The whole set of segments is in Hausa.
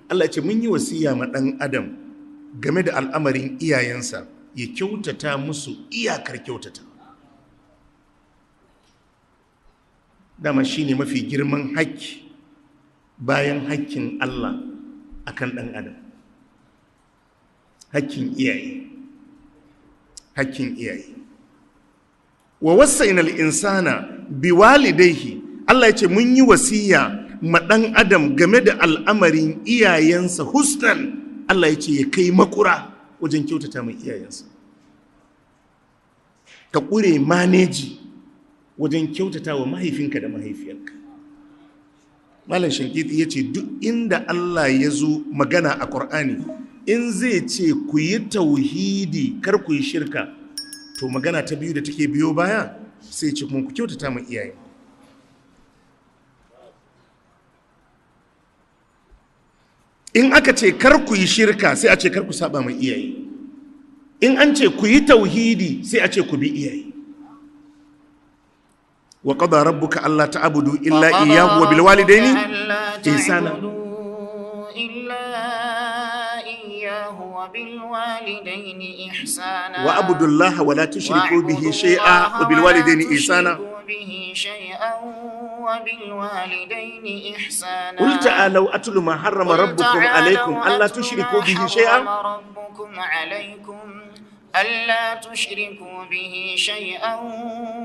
Allah ce mun yi wasiya ma dan adam game da al'amarin iyayensa, ya kyautata musu iyakar kyautata. Dama shine mafi girman hakki bayan hakkin Allah akan dan adam, hakkin iyaye, hakkin iyaye. Wa wasainal insana biwalidayhi, Allah ya ce mun yi wasiya ma dan adam game da al'amarin iyayensa husnan. Allah ya ce ya kai makura wajen kyautata mai iyayensa, ka ƙure maneji wajen kyautata wa mahaifinka da mahaifiyarka. Malam Shankiti ya ce duk inda Allah ya zo magana a Ƙur'ani, in zai ce ku yi tauhidi kar ku yi shirka, to magana ta biyu da take biyo baya sai ce kuma ku kyautata ma iyaye. In aka ce kar ku yi shirka, sai a ce kar ku saba ma iyaye. In an ce ku yi tauhidi, sai a ce ku bi iyaye. Wa qada rabbuka alla ta'budu illa iyyahu wa bil walidaini ihsana. Wa abudullaha wa la tushriku bihi shay'a wa bil walidaini ihsana. قل تعالوا أتل ما حرم ربكم عليكم ألا تشركوا به شيئا. ألا تشركوا به شيئا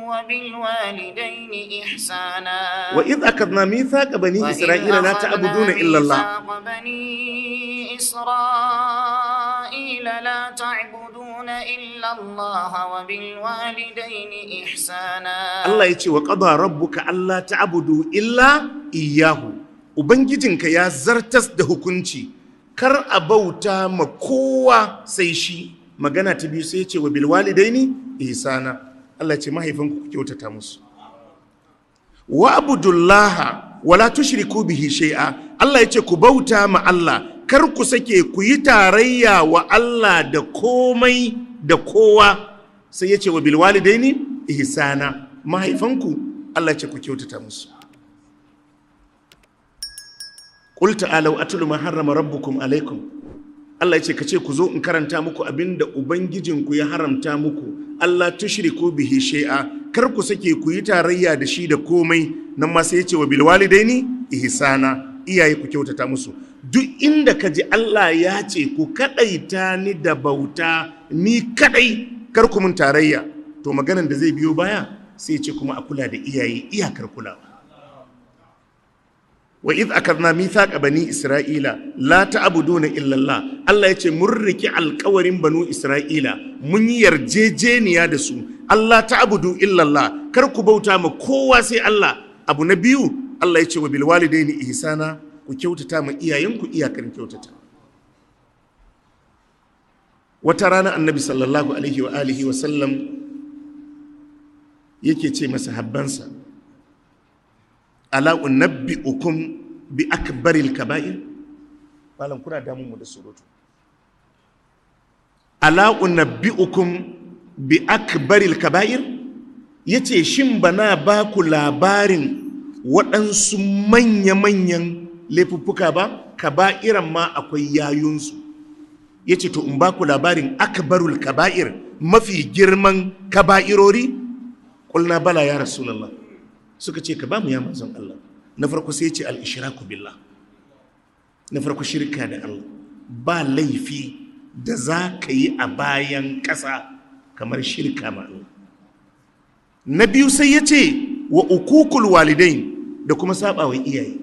وبالوالدين إحسانا. وإذ أخذنا ميثاق بني إسرائيل لا تعبدون إلا الله. ميثاق بني إسرائيل لا تعبدون إلا الله وبالوالدين إحسانا. Allah ya ce wa qada rabbuka alla ta'budu illa iyyahu. Ubangijinka ya zartas da hukunci kar a bauta ma kowa sai shi. Magana ta biyu sai ce wa bil walidaini ihsana. Allah ce mahaifanku ku kyautata musu. Wa abudullaha wala tushriku bihi shay'a. Allah ya ce ku bauta ma Allah, kar ku sake ku yi tarayya wa Allah da komai da kowa. Sai ya ce wa bil walidaini ihsana, mahaifanku Allah ya ce ku kyautata musu. Qul ta'alu atlu ma harrama rabbukum alaikum. Allah ya ce kace ku zo in karanta muku abinda ubangijinku ya haramta muku. Allah tushriku bihi shay'a, kar ku sake ku yi tarayya da shi da komai. Nan ma sai ya ce wa bil walidaini ihsana, iyaye ku kyautata musu. Duk inda ka ji Allah ya ce ku kadaita ni da bauta ni kadai, kar ku mun tarayya, to maganan da zai biyo baya sai ya ce kuma a kula da iyaye iyakar kulawa. Wa idh akadna mithaqa bani isra'ila la ta'buduna illa Allah. Allah yace mun riki alƙawarin banu Isra'ila, mun yi yarjejeniya da su, Allah ta'budu illa Allah, kar ku bauta ma kowa sai Allah. Abu na biyu Allah yace wa bil walidaini ihsana, ku kyautata ma iyayenku iyakar kyautata. Wata rana Annabi sallallahu alaihi wa alihi wa sallam yake ce masahabbansa, ala unabbi'ukum bi akbaril kaba'ir. Malam kuna damun mu da surutu. Ala unabbi'ukum bi akbaril kaba'ir, yace shin bana ba ku labarin waɗansu manya-manyan laifuffuka ba? Kaba'iran ma akwai yayunsu. Yace to in ba ku labarin akbarul kaba'ir, mafi girman kaba'irori? Qulna bala ya rasulullah. Suka ce ka ba mu ya manzon Allah. Na farko sai ce al-ishraku billah, na farko shirka da Allah. Ba laifi da za ka yi a bayan ƙasa kamar shirka ma Allah. Na biyu sai ya ce wa ukukul walidain, da kuma saba wa iyaye.